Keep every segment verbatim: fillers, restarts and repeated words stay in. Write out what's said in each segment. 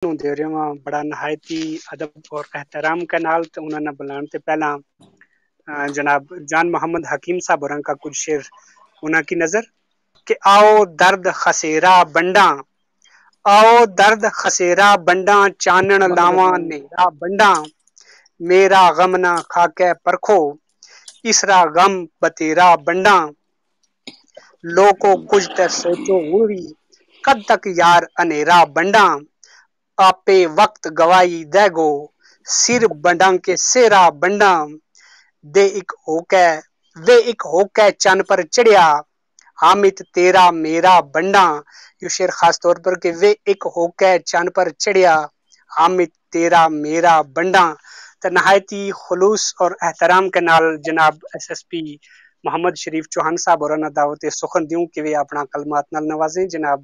نوں دے رہیو ہاں بڑا نہایتی ادب اور احترام کے نال، تے انہاں نا بلان تے پہلاں جناب جان محمد حکیم صاحب ہوراں کا کچھ شعر، انہاں کی نظر کہ آؤ درد خسیرا بنڈاں، آؤ درد خسیرا بنڈاں، چانن لاواں نیرا بنڈاں، میرا غم نہ کھا کے پرکھو، اسرا غم بتیرا بنڈاں۔ لوکو کچھ تے سوچو ہوئی، کد تک یار انیرا بنڈاں؟ آپے وقت گواہی دے گو، سر بنڈاں کے سیرا بنڈاں۔ دے اک ہو کے وے اک ہو کے چن پر چڑھیا، حامد تیرا میرا بنڈاں۔ یوہ شعر خاص طور پر کہ وے اک ہو کے چن پر چڑھیا، حامد تیرا میرا بنڈاں۔ تے نہایتی خلوص اور احترام کے نال جناب ایس ایس پی محمد شریف چوہان صاحب ہوراں نا دعوت سخن دیوں کہ ویہ اپنا کلمات نال نوازیں۔ جناب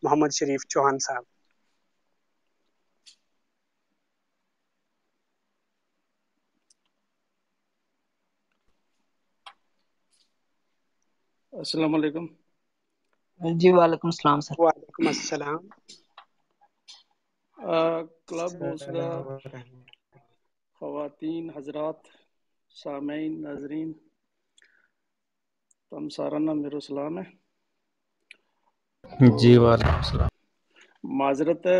محمد شریف چوہان صاحب۔ السلام علیکم۔ جی وعلیکم السلام سر۔ وعلیکم السلام۔ کلب ہاؤس کا خواتین حضرات، سامعین، ناظرین، تم سارا نا میرو سلام ہے۔ جی وعلیکم السلام۔ معذرت ہے،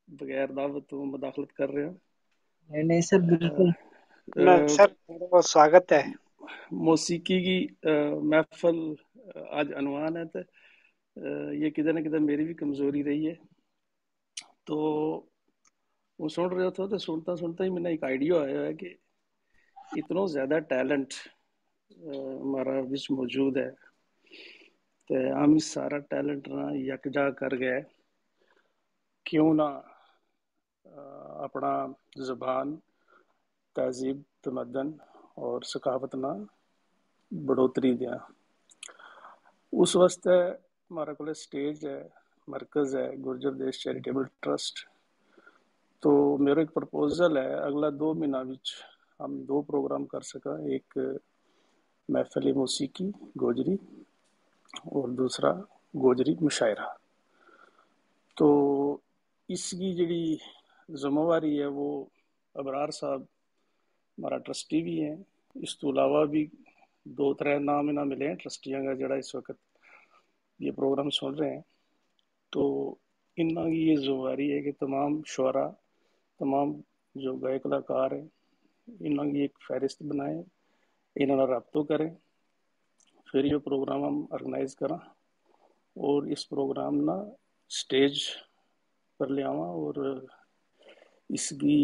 بغیر دعوت تو مداخلت کر رہے ہیں۔ نہیں سر، بالکل۔ سر، سواگت ہے۔ موسیقی کی محفل آج عنوان ہے تو یہ کدھر نہ کدھر میری بھی کمزوری رہی ہے۔ تو وہ سن رہے تھا تو سنتا سنتا ہی مینا ایک آئیڈیا آیا ہے کہ اتنو زیادہ ٹیلنٹ ہمارا وچ موجود ہے، تے ہم اس سارا ٹیلنٹ نا یکجا کر گئے، کیوں نہ اپنا زبان، تہذیب، تمدن اور ثقافت نا بڑھوتری دیاں۔ اس واسطے ہمارے کولے سٹیج ہے، مرکز ہے گرجر دیش چیریٹیبل ٹرسٹ۔ تو میرا ایک پروپوزل ہے، اگلا دو مہینہ وچ ہم دو پروگرام کر سکاں، ایک محفل موسیقی گوجری اور دوسرا گوجری مشاعرہ۔ تو اس کی جڑی ذمہ واری ہے وہ ابرار صاحب ہمارا ٹرسٹی بھی ہیں۔ اس تو علاوہ بھی دو ترے نام انہاں ملے ہیں ٹرسٹیاں کا، جڑا اس وقت یہ پروگرام سن رہے ہیں۔ تو انہاں کی یہ ذمہ واری ہے کہ تمام شعراء، تمام جو گائے کلاکار ہیں، انہاں کی ایک فہرست بنائیں، انہاں نا رابطو کریں، پھر یہ پروگرام ہم آرگنائز کراں اور اس پروگرام نا سٹیج پر لے آواں اور اس کی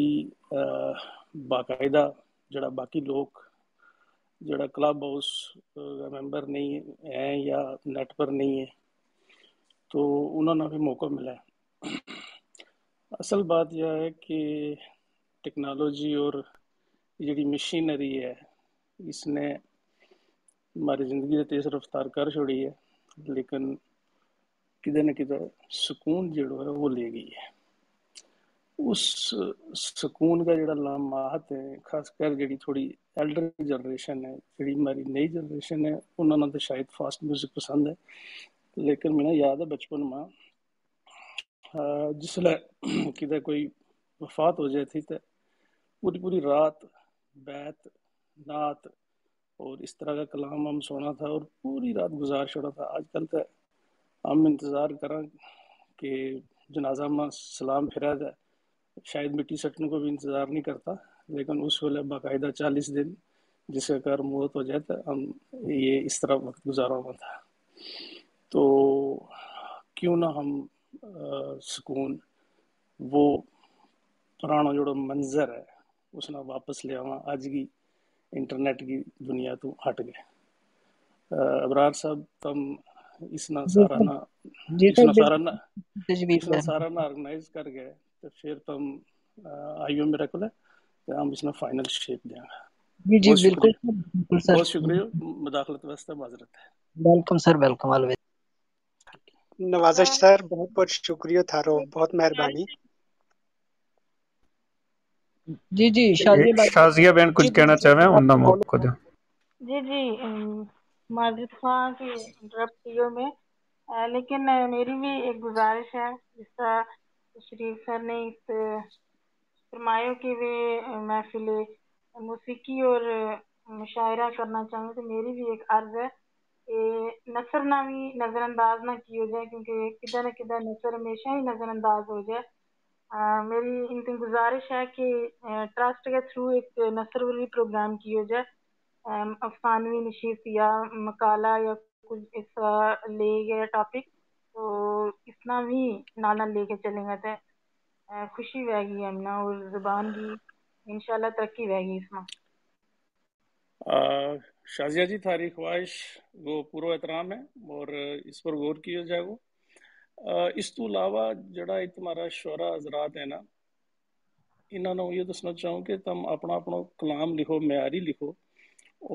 باقاعدہ جڑا باقی لوگ جڑا کلب ہاؤس کا ممبر نہیں ہیں یا نیٹ پر نہیں ہیں، تو انہاں نا بھی موقع ملا ہے۔ اصل بات یہ ہے کہ ٹیکنالوجی اور جڑی مشینری ہے، اس نے ہماری زندگی سے تیز رفتار کر چھوڑی ہے، لیکن کدے نہ کدے سکون جڑو ہے وہ لے گئی ہے۔ اس سکون کا جڑا لامحات ہے، خاص کر جڑی تھوڑی ایلڈر جنریشن ہے، جڑی ہماری نئی جنریشن ہے، انہوں نے تو شاید فاسٹ میوزک پسند ہے۔ لیکن مینا یاد ہے بچپن ما جس لے کدے کوئی وفات ہو جائے تھی تو پوری پوری رات بیت، نعت اور اس طرح کا کلام ہم سونا تھا اور پوری رات گزار چھوڑا تھا۔ آج کل تو ہم انتظار کراں کہ جنازہ ما سلام پھرا جائے، شاید مٹی سٹنے کو بھی انتظار نہیں کرتا، لیکن اس ویلے باقاعدہ چالیس دن جس کا کار موت ہو جائے تو ہم یہ اس طرح وقت گزارا ہوا تھا۔ تو کیوں نہ ہم سکون وہ پرانو جڑو منظر ہے اس نا واپس لے آواں۔ اج کی انٹرنیٹ کی دنیا تو ہٹ گئے۔ ابرار صاحب، تم اس نا سارا نا اس نا سارا نا آرگنائز کر گئے تو پھر تم آئیو میرا کول ہے، تو ہم اس نا فائنل شیپ دیاں گا۔ جی جی بالکل۔ بہت شکریہ مداخلت واسطے، معذرت ہے۔ ویلکم سر، ویلکم آلویز۔ نوازش سر، بہت بہت شکریہ تھارو، بہت مہربانی۔ جی جی، شازیہ بھائی۔ شازیہ بہن کچھ کہنا چاہویں، انہاں موقع دیو۔ جی جی، معذرت خواہ کہ انٹرپٹ کیو میں، لیکن میری بھی ایک گزارش ہے، جس طرح شریف سر نے اس فرمایو کہ ویہ محفل موسیقی اور مشاعرہ کرنا چاہوں، تو میری بھی ایک عرض ہے کہ نثر نا بھی نظرانداز نہ کیو جائے، کیونکہ کدھر نہ کدھر نثر ہمیشہ ہی نظرانداز ہو جائے۔ میری ان کی گزارش ہے کہ ٹرسٹ کے تھرو ایک نثر وری پروگرام کیو جائے، افسانوی نشیف یا مقالہ یا کچھ اس لے گیا ٹاپک، تو اس نا بھی نال نال لے کے چلیں گا تے خوشی وھے گی ہم نا اور زبان بھی انشاءاللہ ترقی وھے گی اس ما۔ شازیہ جی، تھاری خواہش کو پورو احترام ہے اور اس پر غور کیو جائے گو۔ اس تو علاوہ جڑا ایک تمہارا شعرا حضرات ہے نا، انہاں نا یہ دسنا چاہوں کہ تم اپنا اپنا کلام لکھو، معیاری لکھو،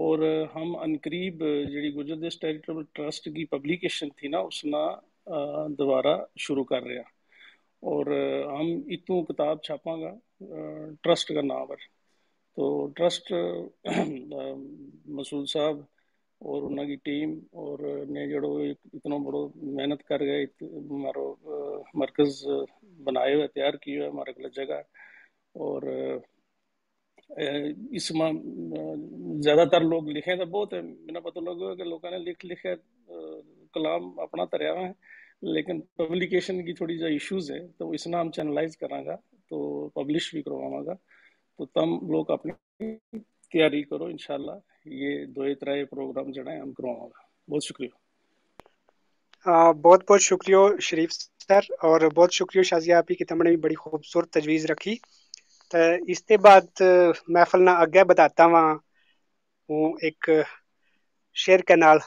اور ہم عنقریب جڑی گجر دیش ٹیریٹریبل ٹرسٹ کی پبلیکیشن تھی نا، اس نا دوبارہ شروع کر رہے ہیں۔ اور ہم اتوں کتاب چھاپاں گا ٹرسٹ کا نام پر۔ تو ٹرسٹ مسعود صاحب اور انہاں کی ٹیم اور نے جڑو اتنو بڑو محنت کر گئے، ہمارو مرکز بنایو ہے، تیار کیو ہے ہمارے کول جگہ۔ اور اس ما زیادہ تر لوگ لکھیں تو بہت ہے، مینا پتو لگو ہے کہ لوگاں نے لکھ لکھے کلام اپنا تریا ہوئے ہیں، لیکن پبلیکیشن کی تھوڑی جا ایشوز ہے، تو اس نا ہم چینلائز کراں گا، تو پبلش بھی کرواواں گا۔ تو تم لوگ اپنی تیاری کرو، انشاءاللہ یہ دوئے ترائے پروگرام جڑا ہے ہم کرواواں گا۔ بہت شکریہ۔ بہت بہت شکریہ شریف سر، اور بہت شکریہ شازیہ آپ ہی کہ تمنے بھی بڑی خوبصورت تجویز رکھی۔ تے اس تے بعد محفل نا اگے بدھاتا واں، ہوں ایک شعر کے نال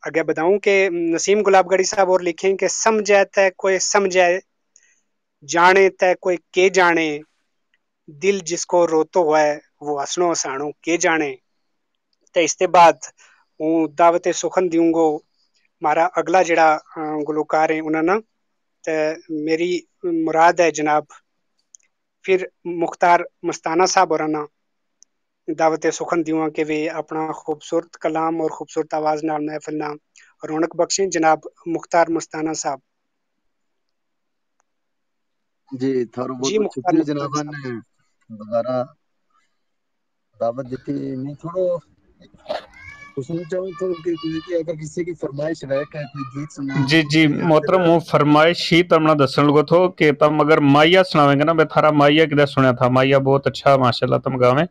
اگے بدھاؤں کہ نسیم گلاب گڑھی صاحب اور لکھیں کہ سمجھے تے کوئی سمجھے، جانے تے کوئی کے جانے، دل جس کو روتو ہوئے، وہ ہسنو ہسانو کے جانے۔ تے اس تے بعد ہوں دعوت سخن دیوں گو، مارا اگلا جڑا گلوکار ہیں انہاں نا۔ تے میری مراد ہے جناب پھر مختار مستانہ صاحب ہوراں نا دعوت سخن دیواں کہ ویہ اپنا خوبصورت کلام اور خوبصورت آواز نال محفل نا رونق بخشیں۔ جناب مختار مستانہ صاحب۔ جی، تھارو بہت جی، بہت مختار شکریہ مختار جناباں صاحب نے دوبارہ دعوت دیتی۔ میں تھوڑو پوچھنا چاہوں تھو کہ، کہ اگر کسی کی فرمائش رہے کہ کوئی گیت سنا جی، جی، محترم، ہوں فرمائش ہی تمنا دسن لگو تھو کہ تم اگر ماہیا سناویں گے نا، میں تھارا ماہیا کدے سنیا تھا، ماہیا بہت اچھا ماشاءاللہ تم گاویں،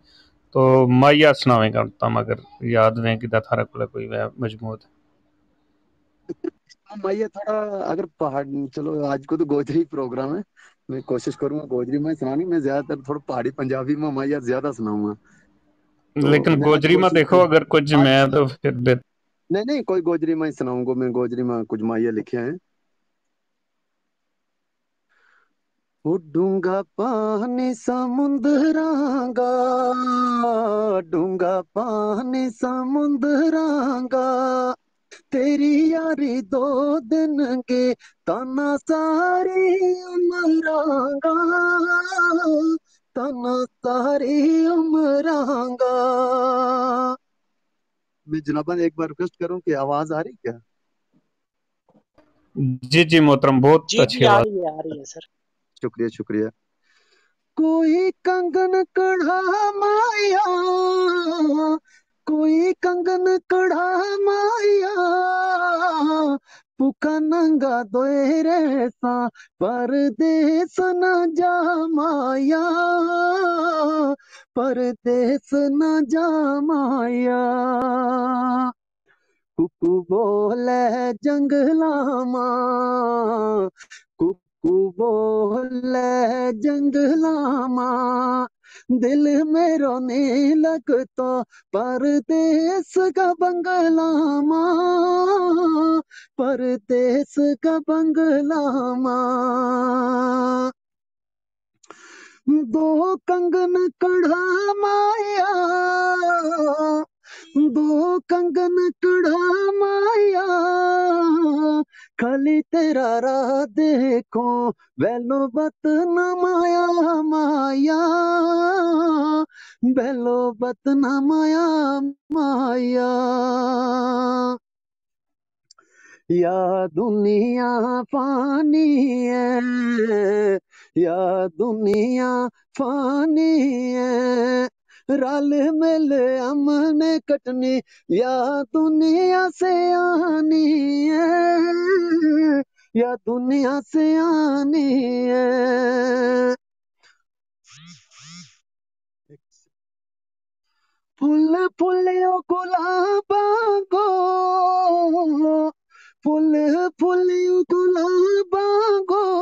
تو ماہیا سناویں گا تم اگر یاد ویں کدے تھارا کولے کوئی وے مجموعہ۔ ہاں، ماہیا تھوڑا اگر پہاڑ، چلو آج کو تو گوجری پروگرام ہے، میں کوشش کروں گا گوجری میں سنانی، میں زیادہ تر تھوڑا پہاڑی پنجابی میں ماہیا زیادہ سناؤں گا۔ تو لیکن میں آج گوجری میں کوشش دیکھو کروں۔ اگر کچھ آج میں تو پھر بہت نہیں، نہیں، کوئی گوجری میں سناؤں گا، میں گوجری میں کچھ ماہیا لکھیا ہیں۔ وہ ڈونگا پانی سمندراں گا، ڈونگا پانی سمندراں گا، تیری یاری دو دن کے، تنا ساری عمراں گا، تنا ساری عمراں گا۔ میں جناباں نے ایک بار ریکویسٹ کروں کہ آواز آ رہی کیا؟ جی، جی، محترم، بہت جی، اچھی جی، آ آواز۔ رہی ہے، آ رہی ہے، سر۔ شکریہ، شکریہ۔ کوئی کنگن کڑھا مایا، کوئی کنگن کڑھا مایا، پکا ننگا دوئے رہساں، پردیس نہ جا مایا، پردیس نہ جا مایا۔ کوکو بولے جنگلاں ما، کوکو بولے جنگلاں ما، دل میرو نہیں لگتا، پردیس کا بنگلاں ما، پردیس کا بنگلاں ما۔ دو کنگن کڑھا مایا، دو کنگن کڑھا مایا، کھلی تیرا راہ دیکھوں، ویلو بت نہ مایا مایا، ویلو بت نہ مایا مایا۔ یا دنیا فانی ہے، یا دنیا فانی ہے، رل مل امن کٹنی، یا دنیا سیانی ہے، یا دنیا سیانی ہے۔ پھل پھلیو گلاباں کو، پھل پھلیو گلاباں کو،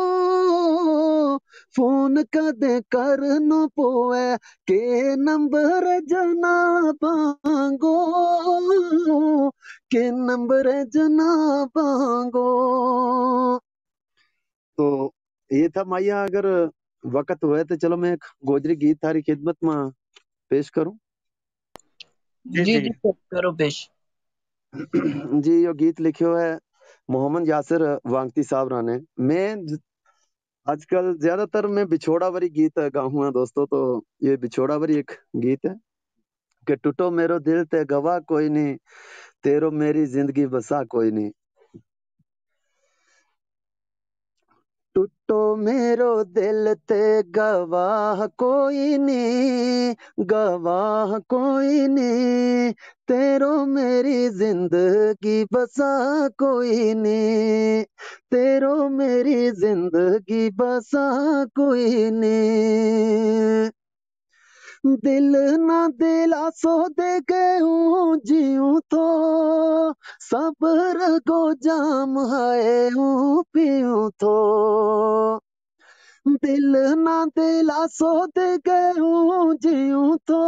فون کدے کرنو پوے، کے نمبر جناباں کو، کے نمبر جناباں کو۔ تو یہ تھا ماہیا، اگر وقت ہوئے تو چلو میں ایک گوجری گیت تھاری خدمت ما پیش کروں۔ جی جی جی۔ کرو پیش۔ جی، یوہ گیت لکھیو ہے محمد یاسر وانگتی صاحب رانے۔ میں ج- آج کل زیادہ تر میں بچھوڑا واری گیت گاہوں ہاں دوستو، تو یہ بچھوڑا واری ایک گیت ہے کہ ٹوٹو میرو دل تے گواہ کوئی نہیں، تیرو میری زندگی بسا کوئی نہیں۔ ٹوٹو میرو دل تے گواہ کوئی نہیں، گواہ کوئی نہیں، تیرو میری زندگی بسا کوئی نہیں، تیرو میری زندگی بسا کوئی نہیں۔ دل نا دلاسو دے کے ہوں جیوں تھو، صبر کو جام ہائے ہوں پیوں تھو۔ دل نا دلاسو دے کے ہوں جیوں تھو،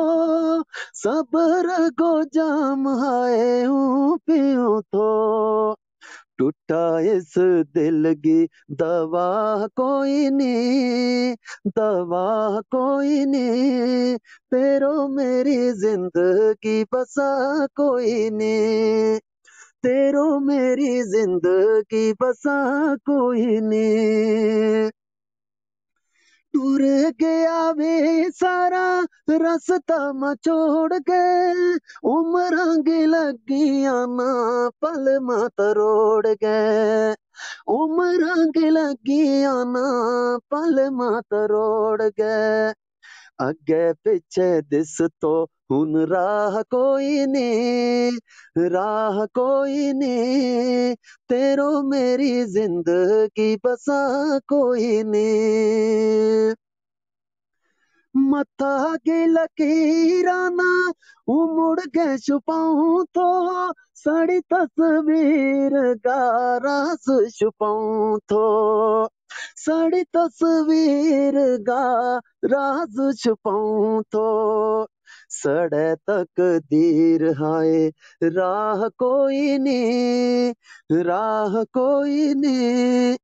صبر کو جام ہائے ہوں پیوں تھو۔ ٹوٹا اس دل کی دوا کوئی نہیں، دوا کوئی نہیں، تیرو میری زندگی بسا کوئی نہیں، تیرو میری زندگی بسا کوئی نہیں۔ ٹر گیا وے سارا رستہ ما چھوڑ کے، عمراں کی لگیاں نا پل ما تروڑ کے، عمراں کی لگیاں نا پل ما تروڑ کے۔ اگے پچھے دس تو ہن راہ کوئی نہیں، راہ کوئی نہیں، تیرو میری زندگی بسا کوئی نہیں۔ متھا کی لکیراں نا ہوں مڑ کے چھپاؤں تھو، سڑی تصویر کا راز چھپاؤں تھو، سڑی تصویر کا راز چھپاؤں تھو۔ سڑے تقدیر ہائے راہ کوئی نہیں، راہ کوئی نہیں،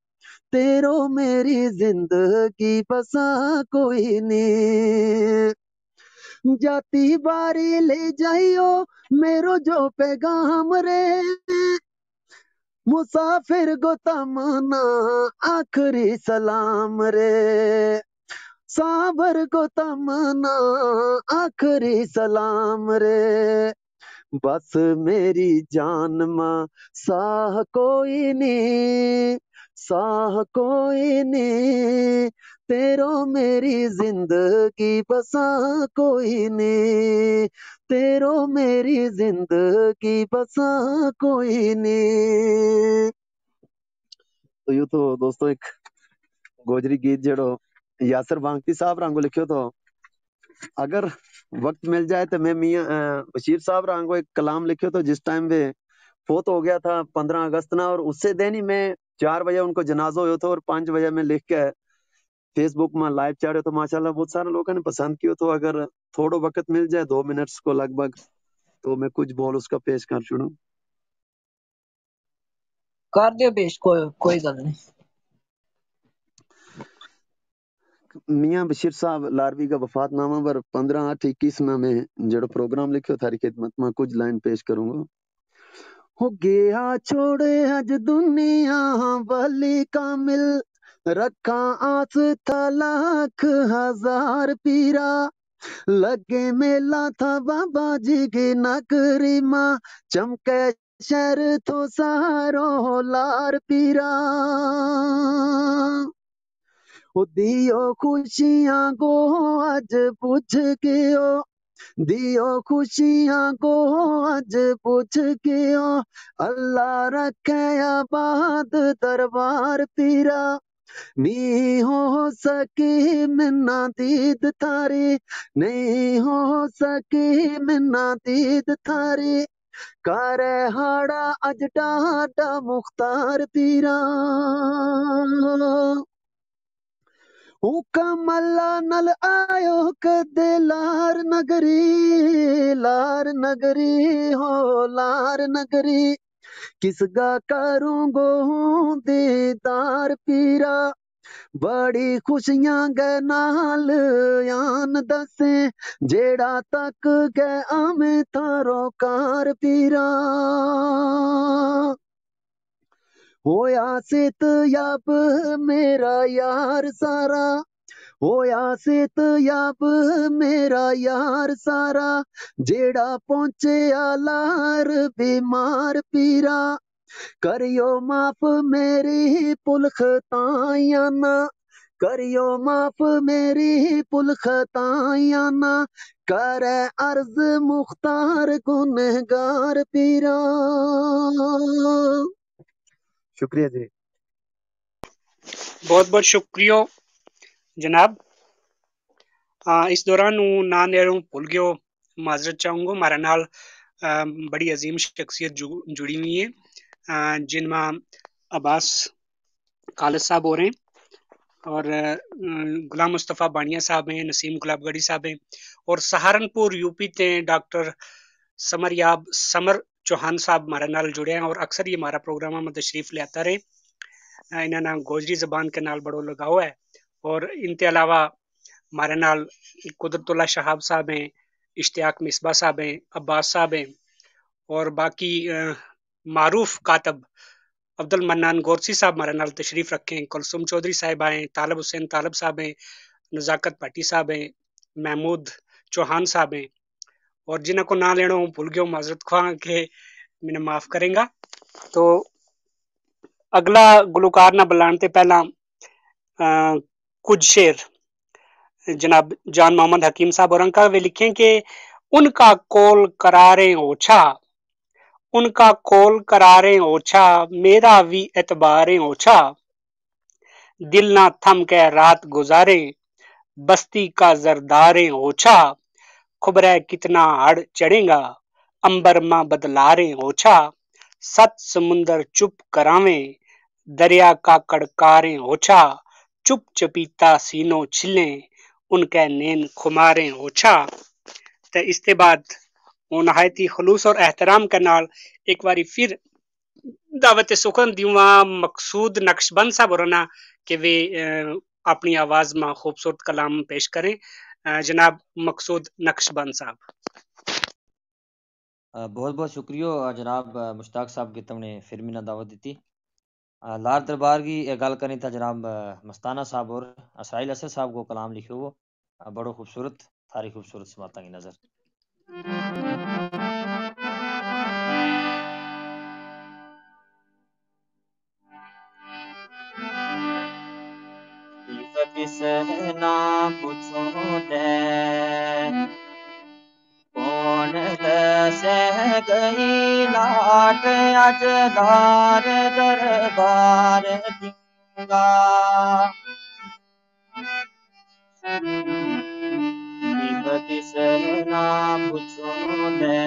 تیرو میری زندگی بسا کوئی نہیں۔ جاتی باری لے جائیو میرو جو پیغام رے، مسافر کو تمنا آخری سلام رے، سابر کو تمنا آخری سلام رے۔ بس میری جان ما ساہ کوئی نہیں، ساہ کوئی نہیں، تیرو میری زندگی بسا کوئی نہیں، تیرو میری زندگی بسا کوئی نہیں۔ تو یوہ تو دوستو ایک گوجری گیت جیڑو یاسر بانگتی صاحب رانگو لکھیو تو۔ اگر وقت مل جائے تو میں میاں بشیر صاحب رانگو ایک کلام لکھیو تو، جس ٹائم وہ فوت ہو گیا تھا پندرہ اگست نا، اور اس سے دن ہی میں چار بجے ان کو جنازو ہویو تھو اور پانچ بجے میں لکھ کے فیس بک ما لائیو چاڑھیو تھو، ماشاءاللہ بہت سارے لوگاں نے پسند کیو تھو۔ اگر تھوڑو وقت مل جائے دو منٹس کو لگ بھگ، تو میں کچھ بول اس کا پیش کر چھوڑوں۔ کر دیو پیش، کوئی گل نہیں۔ میاں بشیر صاحب لاروی کا وفات نامہ پر پندرہ آٹھ اکیس نا میں جیڑو پروگرام لکھیو تھاری خدمت ما کچھ لائن پیش کروں گو۔ ہو گیا چھوڑے اج دنیا والی کامل، رکھاں آس تھا لاکھ ہزار پیرا، لگے میلا تھا بابا جی کی ناکری ما، چمکے شہر تو سارو لار پیرا۔ او دیو خوشیاں کو اج پوچھ گیو، دیو خوشیاں کو اج پوچھ گیو۔ اللہ رکھے آباد دربار پیرا۔ نہیں ہو سکی منا دید تھاری، نہیں ہو سکی منا دید تھاری۔ کارے ہاڑا اج ڈاڈا مختار پیرا۔ ہوں کملا نل آیو کدے لار نگری، لار نگری ہو لار نگری۔ کس گا کروں گو ہوں دیدار پیرا۔ بڑی خوشیاں گے نال یان دسیں، جیڑا تک گے آویں تھارو کار پیرا۔ ہویا صحت یاب میرا یار سارا، ہویا صحت یاب میرا یار سارا، جیڑا پہنچیا لار بیمار پیرا۔ کریو معاف میری پل خطایاں نا، کریو معاف میری پل خطایاں نا، کرے عرض مختار گنہگار پیرا۔ شکریہ جی۔ بہت بہت شکریہ جناب۔ آ، اس دوران ہوں ناں لینا بھول گیو، معذرت چاہوں گو۔ ہمارے نال، آ، بڑی عظیم شخصیت جو جڑی ہوئی ہیں، آ، جن ما عباس خالد صاحب ہو رہے ہیں، اور آ، غلام مصطفی بانیا صاحب ہیں، نسیم گلاب گڑھی صاحب ہیں، اور سہارنپور یو پی تے ڈاکٹر سمر یاب سمر چوہان صاحب ہمارے نال جڑے ہیں اور اکثر یہ ہمارا پروگراماں ما تشریف لیاتا رہے۔ انہاں نا گوجری زبان کے نال بڑو لگاؤ ہے، اور ان تے علاوہ ہمارے نال قدرت اللہ شہاب صاحب ہیں، اشتیاق مصباح صاحب ہیں، عباس صاحب ہیں، اور باقی معروف کاتب عبدالمنان گورسی صاحب ہمارے نال تشریف رکھیں، کلثوم چوہدری صاحب آئیں، طالب حسین طالب صاحب ہیں، نزاکت بھٹی صاحب ہیں، محمود چوہان صاحب ہیں، اور جنہاں کو ناں لینا ہوں بھول گیو، معذرت خواہاں کہ میں نے معاف کریں گا۔ تو اگلا گلوکار نا بلان تے پہلا کچھ شعر جناب جان محمد حکیم صاحب اور انکا وی لکھیں کہ ان کا کول قراریں اوچھا، ان کا کول قراریں اوچھا، میرا وی اعتباریں اوچھا، دل نہ تھم کے رات گزاریں، بستی کا زرداریں اوچھا، خبرے کتنا ہڑ چڑھیں گا، امبر ما بدلاریں اوچھا، ست سمندر چپ کراویں، دریا کا کڑکاریں اوچھا، چپ چپیتا سینو چھلیں، ان کے نین خماریں اوچھا۔ تے اس تے بعد ہوں نہایت ہی خلوص اور احترام کے نال ایک واری پھر دعوت سخن دیواں مقصود نقشبند صاحب ہوراں نا کہ ویہ اپنی آواز ما خوبصورت کلام پیش کریں۔ جناب مقصود نقشبند صاحب۔ بہت بہت شکریہ جناب مشتاق صاحب کہ تم نے پھر مینا دعوت دیتی۔ لار دربار کی یہ گل کریں تھا جناب مستانہ صاحب اور اسرائیل اسد صاحب کو کلام لکھیو وہ۔ بڑو خوبصورت، ساری خوبصورت سماعتاں کی نظر۔ کس نا پوچھوں تے کون دسے گئی لاٹ اج لار دربار دنگا۔ کس نا پوچھوں تے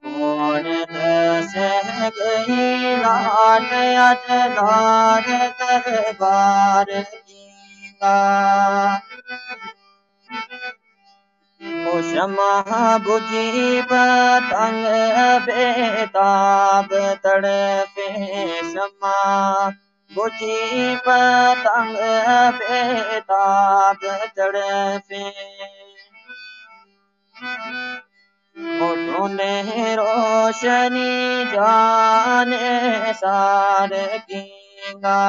کون دسے گئی لاٹ اج لار دربار دنگا۔ او شمع بجھی پتنگ بے تاب تڑپے، شمع بجھی پتنگ بے تاب تڑپے۔ او تو نے روشنی جانے سار کینگا۔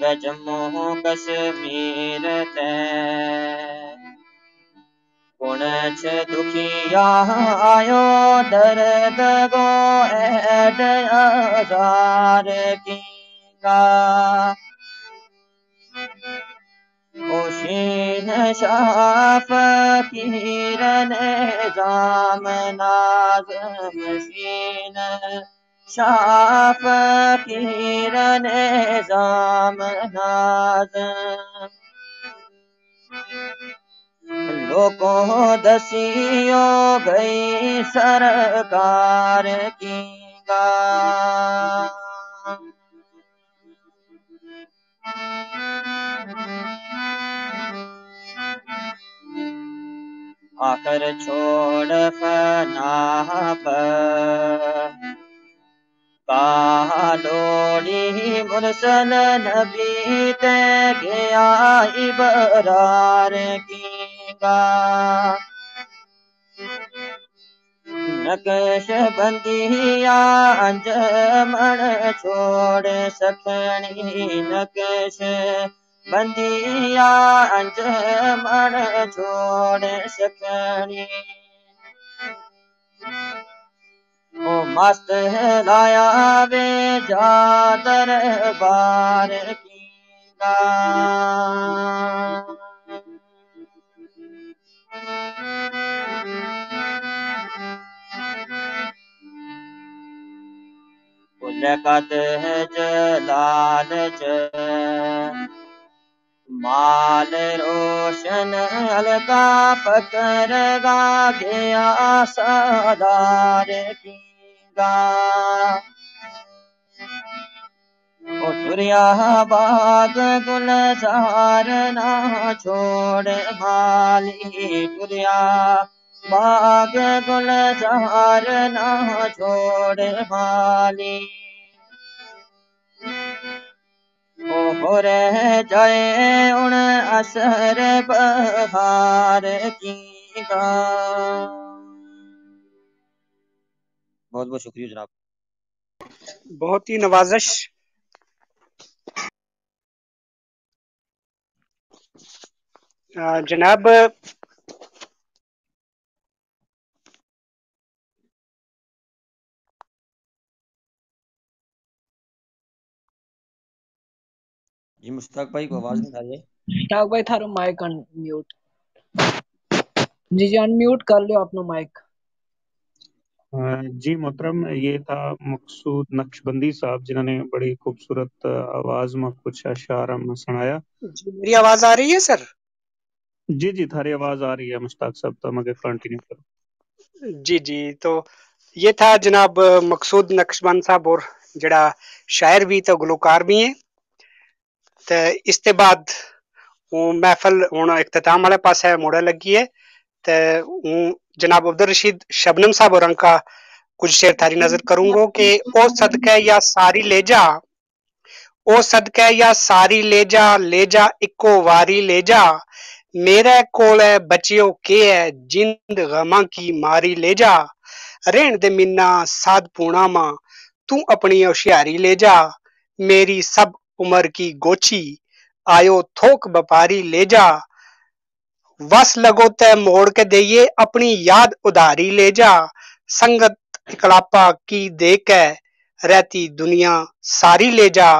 وچ موں کشمیر تے۔ کُنچ دکھیا آیو درد گو ایڈ آزار کینگا۔ او شین شاہ فقیر نظام ناظم، شین شاہ فقیر نظام ناظم۔ لوکوں دسیو گئی سرکار کینگا۔ آخر چھوڑ فنا پر کہا لوڑی مرسل نبی تے گیا ابرار کینگا۔ نقش بندیا انجمن چھوڑ سکھنی، نقش بندیا انجمن چھوڑ سکھنی۔ او مست لایا وے جا دربار کینگا۔ پلکت جلال چ مال روشن الگا پکر گا گیا سالار کینگا۔ او ٹریا باغ گلزار نا چھوڑ مالی، ٹریا باغ گلزار نا چھوڑ مالی۔ او ہو رہ جائے ہن اثر بہار کینگا۔ بہت بہت شکریہ جناب۔ بہت ہی نوازش۔ آ، جناب۔ جی مشتاق بھائی کو آواز نہیں آ رہی ہے۔ مشتاق بھائی تھارو مائک ان میوٹ۔ جی جی ان میوٹ کر لیو اپنا مائک۔ جی محترم، یہ تھا مقصود نقشبندی صاحب جنہوں نے بڑی خوبصورت آواز میں کچھ اشعار ہم سنایا۔ جی میری آواز آ رہی ہے سر؟ جی جی تھاری آواز آ رہی ہے مشتاق صاحب، تو مگر کنٹینیو کرو۔ جی جی تو یہ تھا جناب مقصود نقشبند صاحب اور جڑا شاعر بھی تو گلوکار بھی ہیں۔ تے اس تے بعد ہوں محفل ہوں اختتام والے پاسے موڑے لگی ہے۔ تے ہوں جناب عبدالرشید شبنم صاحب اور کا کچھ شعر تھاری نظر کروں گو کہ او صدقے یا ساری لے جا، او صدقے یا ساری لے جا، لے جا اکو واری لے جا۔ میرے کول ہے بچیو کے ہے جند غماں کی ماری لے جا۔ رہن دے منا ساد پونا ماں، تو اپنی ہوشیاری لے جا۔ میری سب عمر کی گوچی، آیو تھوک بپاری لے جا۔ وس لگو تے موڑ کے دئیے، اپنی یاد ادھاری لے جا۔ سنگت اکلاپا کی دے کے، رہتی دنیا ساری لے جا۔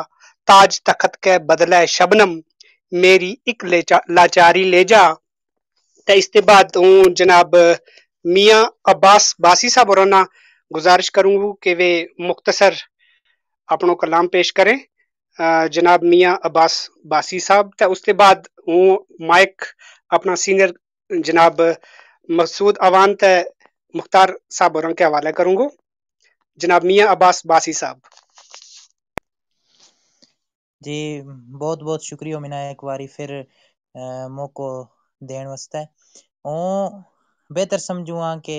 تاج تخت کے بدلے شبنم، میری اک لاچاری لے جا۔ تے اس تے بعد ہوں جناب میاں عباس باسی صاحب ہوراں نا گزارش کروں گو کہ ویہ مختصر اپنو کلام پیش کریں۔ جناب میاں عباس باسی صاحب تے اس تے بعد ہوں مائک اپنا سینئر جناب مسعود اعوان تے مختار صاحب ہوراں کے حوالے کروں گو۔ جناب میاں عباس باسی صاحب۔ جی، بہت بہت شکریہ منا ایک واری پھر موقعو دین واسطے۔ ہوں بہتر سمجھوں ہاں کہ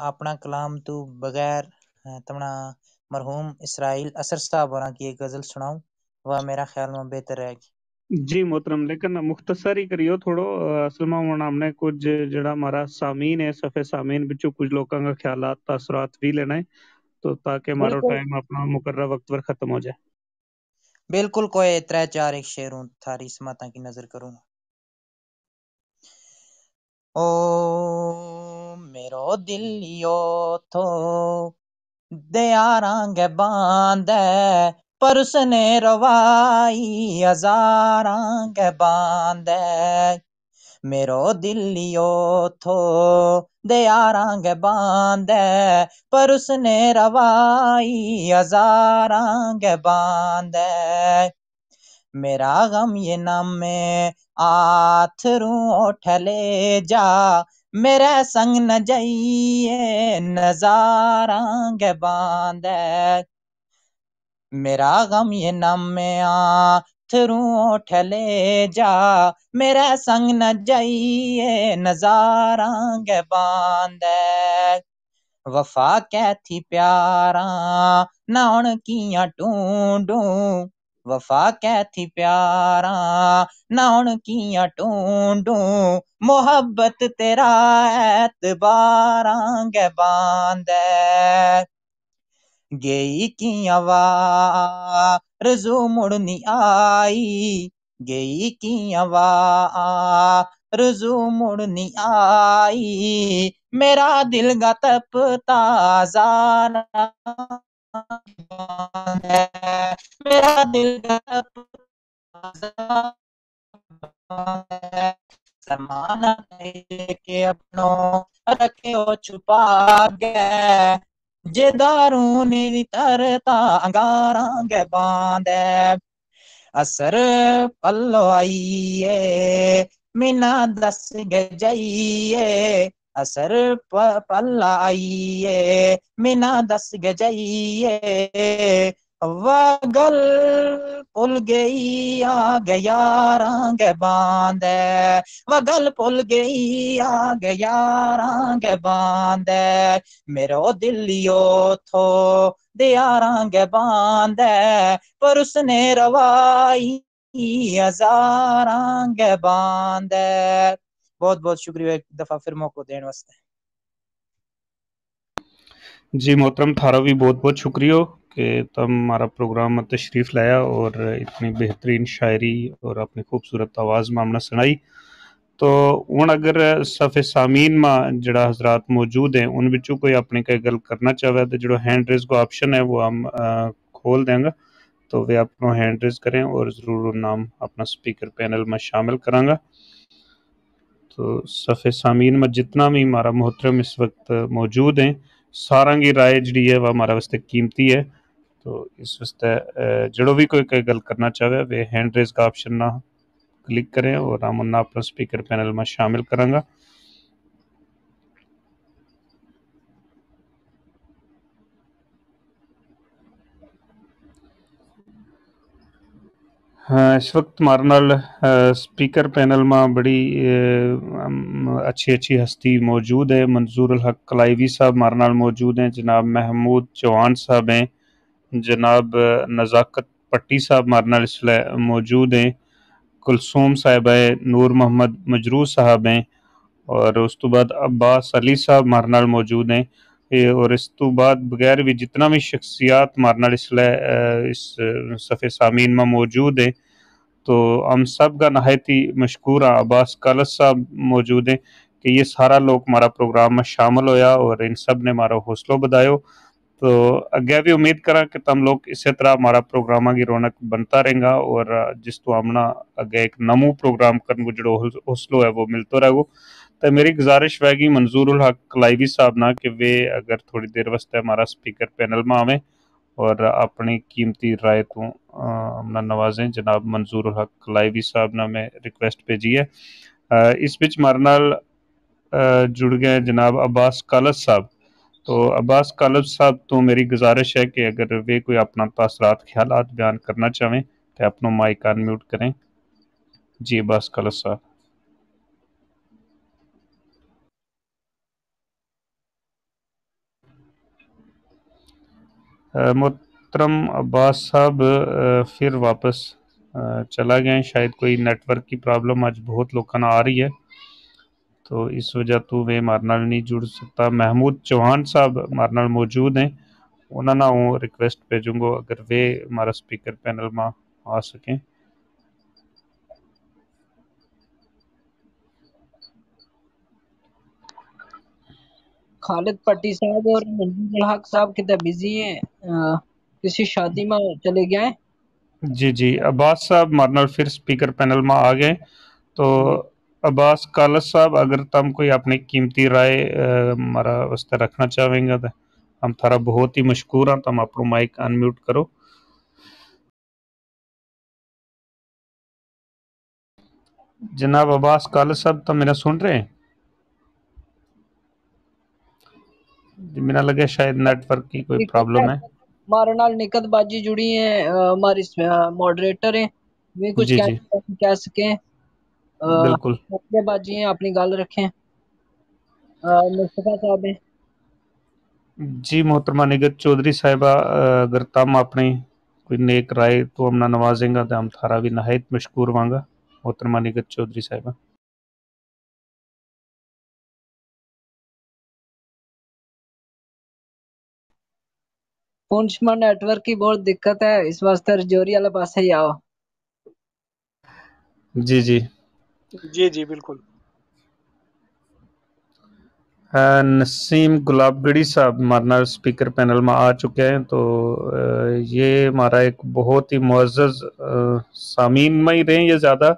اپنا کلام تو بغیر تمنا مرحوم اسرائیل اثر صاحب ہوراں کی ایک غزل سناؤں، وہ میرا خیال میں بہتر رہے گی۔ جی محترم، لیکن مختصر ہی کریو تھوڑو۔ اصل ما ہن ہم نے کچھ جڑا ہمارا سامعین ہے، صفحہ سامعین بچوں کچھ لوکاں کا خیالات تاثرات بھی لینا ہے، تو تاکہ ہمارو ٹائم اپنا مقررہ وقت پر ختم ہو جائے۔ بالکل کوئی ترے چار ایک شعر ہوں تھاری سماعتاں کی نظر کروں۔ او میرو دل یو تھو دیاراں گے باندے، پر اس نے روائی ہزاراں گے باندے۔ میرو دل یو تھو دیاراں گے باندے، پر اس نے روائی ہزاراں گے باندے۔ میرا غم یہ نہ میں آتھروں اٹھ لے جا، میرے سنگ نہ جائیے نظاراں گے باندے۔ میرا غم یہ نہ میں آتھروں اٹھ لے جا، میرے سنگ نہ جائیے نظاراں گے باندے۔ وفا کہہ تھی پیاراں نہ ہن کیاں ٹونڈوں، وفا کہہ تھی پیاراں نہ ہن کیاں ٹونڈوں، محبت تیرا اعتباراں گے باندے۔ گئی کیاں وا رزو مڑ نی آئی، گئی کیاں وا رزو مڑ نی آئی، میرا دل گا تپ تازہ، میرا دل گا تپ تازہ۔ زمانہ کے اپنو رکھیو چھپا گئے، جے داروں نی ترتا انگاراں گے باندے۔ اثر پلو آئیے، مینا دس گے جائیے، اثر پلا آئیے، مینا دس گے جائیے، وگل پل گئی آ گے یاراں گے باندے، وگل پل گئی آ گے یاراں گے باندے۔ میرو دل یو تھو دیاراں گے باندے، پر اس نے روائی ہزاراں گے باندے۔ بہت بہت شکریہ ایک دفعہ پھر موقع دین واسطے۔ جی محترم، تھارا بھی بہت بہت شکریہ کہ تم ہمارا پروگرام ما تشریف لایا اور اتنی بہترین شاعری اور اپنی خوبصورت آواز ما ہمنا سنائی۔ تو ہن اگر صف سامین ما جڑا حضرات موجود ہیں، ان وچوں کوئی اپنے کوئی گل کرنا چاہوے تو جڑو ہینڈ ریز کو آپشن ہے، وہ ہم کھول دیں گا۔ تو وہ اپنو ہینڈ ریز کریں اور ضرور نام اپنا سپیکر پینل ما شامل کراں گا۔ تو صف سامین ما جتنا بھی ہمارا محترم اس وقت موجود ہیں، ساراں کی رائے جڑی ہے وہ ہمارا واسطے قیمتی ہے۔ تو اس واسطے جڑو بھی کوئی کوئی گل کرنا چاہوے، وہ ہینڈ ریز کا آپشن نہ کلک کریں اور ہم انہاں اپنا سپیکر پینل ما شامل کراں گا۔ ہاں، اس وقت ہمارے نال سپیکر پینل ما بڑی اچھی اچھی ہستی موجود ہے۔ منظور الحق کلائیوی صاحب ہمارے نال موجود ہیں، جناب محمود چوہان صاحب ہیں، جناب نزاکت پٹی صاحب ہمارے نال اس ویلے موجود ہیں، کلثوم صاحبہ ہیں، نور محمد مجروح صاحب ہیں، اور اس تو بعد عباس علی صاحب ہمارے نال موجود ہیں۔ اور اس تو بعد بغیر بھی جتنا بھی شخصیات ہمارے نال اس ویلے اس صف سامین ما موجود ہیں، تو ہم سب کا نہایت ہی مشکور ہاں۔ عباس کالس صاحب موجود ہیں کہ یہ سارا لوگ ہمارا پروگرام ما شامل ہویا اور ان سب نے ہمارا حوصلو بدھایو۔ تو اگے بھی امید کراں کہ تم لوگ اسے طرح ہمارا پروگراماں کی رونق بنتا رہیں گا اور جس تو ہمنا اگے ایک نمو پروگرام کرن کو جڑو حوصلو ہے وہ ملتو رہے گو۔ تو میری گزارش ہوئے گی منظور الحق کلائیوی صاحب نا کہ وہ اگر تھوڑی دیر واسطے ہمارا سپیکر پینل ما آویں اور اپنی قیمتی رائے تو ہمنا نوازیں۔ جناب منظور الحق کلائیوی صاحب نا میں ریکویسٹ بھیجی ہے۔ اس وچ ہمارے نال جڑ گئے جناب عباس کالس صاحب۔ تو عباس کالس صاحب تو میری گزارش ہے کہ اگر وہ کوئی اپنا تاثرات خیالات بیان کرنا چاہیں تو اپنو مائیک ان میوٹ کریں۔ جی عباس کالس صاحب۔ محترم عباس صاحب پھر واپس چلا گئے ہیں، شاید کوئی نیٹ ورک کی پرابلم اج بہت لوکاں نا آ رہی ہے، تو اس وجہ تو وہ ہمارے نال نہیں جڑ سکتا۔ محمود چوہان صاحب ہمارے نال موجود ہیں، انہاں نا ہوں ریکویسٹ بھیجوں گو اگر وہ ہمارا سپیکر پینل ما آ سکیں۔ خالد پٹی صاحب اور منظور الحق صاحب کتنے بزی ہیں، کسی شادی ما چلے گیا ہیں۔ جی جی، عباس صاحب مارنال پھر سپیکر پینل ما آ گئے۔ تو عباس کالس صاحب، اگر تم کوئی اپنی قیمتی رائے مارا واسطے رکھنا چاہویں گا تو ہم تھارا بہت ہی مشکور ہاں۔ تم اپنو مائک انمیوٹ کرو۔ جناب عباس کالس صاحب، تم میرا سن رہے ہیں؟ جی، میرا لگے شاید نیٹ ورک کی کوئی پرابلم ہے۔ ہمارے نال نکت باجی جڑی ہیں، ہماری ماڈریٹر ہیں، وہ کچھ کہہ سکیں۔ بالکل۔ باجی ہیں، اپنی گل رکھیں۔ مصطفی صاحب ہیں۔ جی محترمہ نگت چوہدری صاحبہ، اگر تم اپنی کوئی نیک رائے تو ہمنا نوازیں گا تو ہم تھارا بھی نہایت مشکور ہواں گا۔ محترمہ نگت چوہدری صاحبہ۔ پونچھ ما نیٹ ورک کی بہت دقت ہے، اس واسطے رجوری والا پاسے ہی آؤ۔ جی جی۔ جی جی، بالکل۔ نسیم گلاب گڑھی صاحب ہمارے نال سپیکر پینل ما آ چکے ہیں، تو یہ ہمارا ایک بہت ہی معزز سامعین ما ہی رہیں۔ یہ زیادہ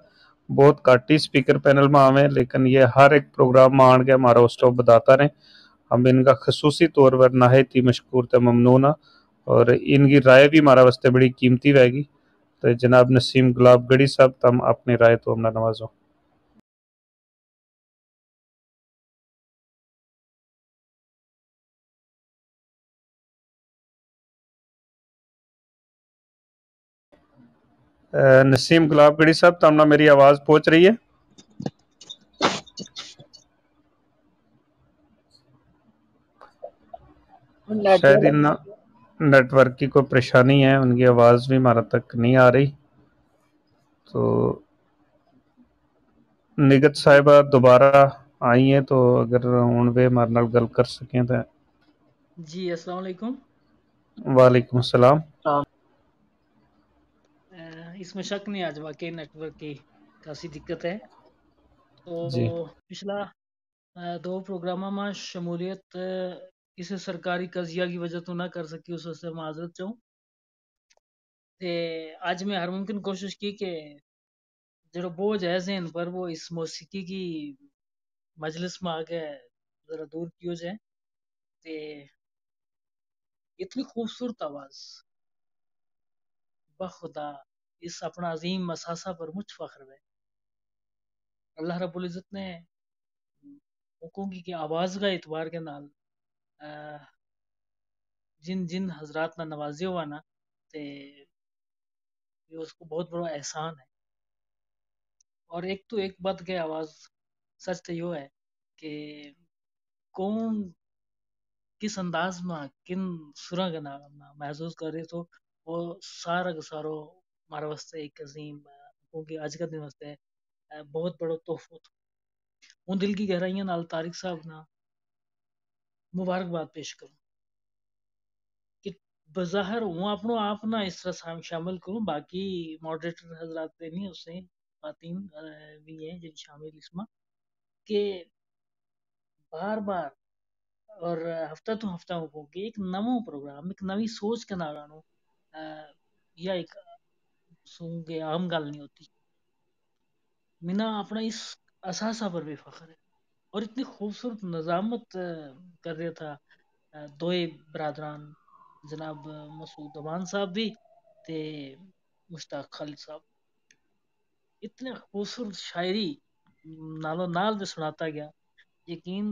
بہت گھٹ ہی سپیکر پینل ما آویں، لیکن یہ ہر ایک پروگرام ما آن کے ہمارا اس ٹاپ بتاتا رہیں۔ ہم ان کا خصوصی طور پر نہایت ہی مشکور تے ممنون ہاں، اور ان کی رائے بھی ہمارا واسطے بڑی قیمتی ہوئے گی۔ تو جناب نسیم گلاب گڑھی صاحب، تم اپنی رائے تو ہمنا نوازو۔ نسیم گلاب گڑھی صاحب، تم نا میری آواز پہنچ رہی ہے؟ شاید ان نیٹ ورک کی کوئی پریشانی ہے، ان کی آواز بھی ہمارا تک نہیں آ رہی۔ تو نگت صاحبہ دوبارہ آئی ہیں، تو اگر ہن ویہ ہمارے نال گل کر سکیں تو۔ جی السلام علیکم۔ وعلیکم السلام۔ اس میں شک نہیں، آج واقعی نیٹ ورک کی خاصی دقت ہے۔ تو پچھلا دو پروگراماں ما شمولیت کسے سرکاری قضیہ کی وجہ تو نہ کر سکی، اس واسطے معذرت چاہوں۔ تے اج میں ہر ممکن کوشش کی کہ جیڑو بوجھ ہے ذہن پر، وہ اس موسیقی کی مجلس ما آ کے ذرا دور کیو جائے۔ تے اتنی خوبصورت آواز، بخدا اس اپنا عظیم اثاثہ پر مچ فخر ہوئے۔ اللہ رب العزت نے حکم کی کہ آواز کا اعتبار کے نال جن جن حضرات نا نوازیو ہوا نا، تے یہ اس کو بہت بڑا احسان ہے۔ اور ایک تو ایک بات کہ آواز سچ تو یوہ ہے کہ کون کس انداز ما کن سراں کے نال محسوس کرے تو وہ سارا کا سارو مارا واسطے ایک عظیم، کیونکہ اج کا دن واسطے بہت بڑو تحفو تھو۔ ہوں دل کی گہرائیاں نال طارق صاحب نا مبارکباد پیش کروں کہ بظاہر ہوں اپنو آپ نا اس طرح شامل کروں، باقی ماڈریٹر حضرات پہ نہیں، اس سے خواتین بھی ہیں جن شامل اس ما کہ بار بار اور ہفتہ تو ہفتہ ہو کہ ایک نوو پروگرام، ایک نوی سوچ کے نال آنو، یا ایک سونگ عام گل نہیں ہوتی۔ مینا اپنا اس اثاثہ پر بھی فخر ہے۔ اور اتنی خوبصورت نظامت کر رہیا تھا دوئے برادران، جناب مسعود امان صاحب بھی تے مشتاق خالد صاحب، اتنی خوبصورت شاعری نالو نال بھی سناتا گیا۔ یقین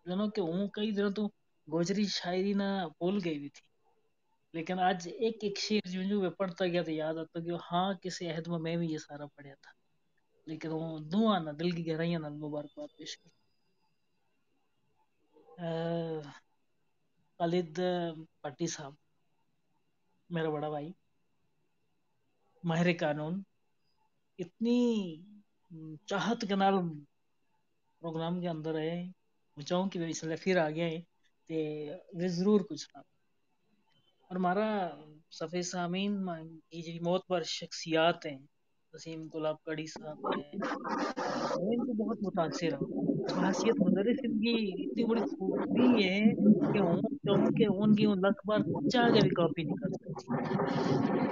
جنو کہ ہوں کئی دنوں تو گوجری شاعری نا بھول گئی بھی تھی، لیکن اج ایک ایک شعر جوں جوں میں پڑھتا گیا تو یاد آتا گیا، ہاں، کسی عہد میں میں بھی یہ سارا پڑھیا تھا۔ لیکن وہ دعا نا دل کی گہرائیاں نال مبارکباد پیش کر۔ خالد پٹی صاحب، میرا بڑا بھائی، ماہر قانون، اتنی چاہت کے نال پروگرام کے اندر ہے، میں چاہوں کہ اس لیے پھر آ گیا ہے تے وہ ضرور کچھ نہ۔ اور ہمارا صفی سامین، یہ جی موت پر شخصیات ہیں، وسیم گلاب کڑی صاحب ہیں، میں ان کو بہت متاثر ہوں۔ خاصیت مدرس ان کی اتنی بڑی خوبی ہے کہ ہوں چاہوں کہ ان کی لکھ بار چاہ کے بھی کاپی نہیں کر سکتی۔